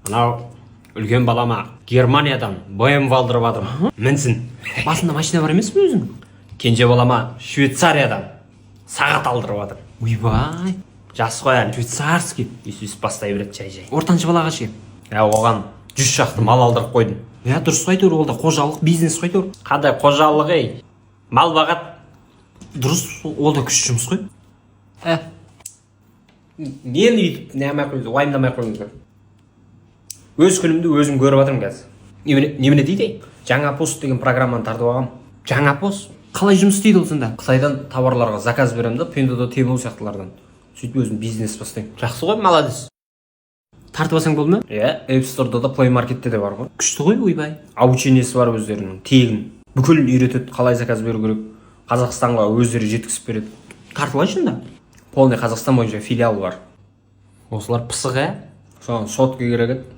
Мынау үлкен балама Германиядан БМВ алдырып жатырмын, мінсін. Басында машина бар емес пе өзің? Кенже балама Швейцариядан сағат алдырып жатырмын. Ойбай. Жас қой әлі. Швейцарский. Өйстіп бастай береді жай жай. Ортаншы балаға ше? Ә, оған 100 шақты мал алдырып қойдым. Иә, дұрыс қой, әйтеуір ол да қожалық, бизнес қой әйтеуір. Қандай қожалық, ей, мал бағады. Дұрыс, ол да күшті жұмыс қой. Ә, мені өйтіп не қылмай ақ қойыңыз, уайымдамай ақ қойыңыздар. Өз күнімді өзім көріп жатырмын қазір. Немене дейді, ей? Жаңа пост деген программаны тартып алғанмын. Жаңа пост қалай жұмыс істейді ол сонда? Қытайдан товарларға заказ беремін да, Пиндуодуо, Тему сияқтылардан. Сөйтіп өзім бизнес бастаймын. Жақсы ғой, молодец. Тартып алсаң болды ма? Иә, App Store'да да, Play Marketте де бар ғой. Күшті ғой, ойбай. Обучениесі бар өздерінің, тегін бүкіл үйретеді, қалай заказ беру керек. Қазақстанға өздері жеткізіп береді. Тартып алайыншы онда. Полный Қазақстан бойынша филиал бар. Осылар пысық, ә. Соған сотка керек еді.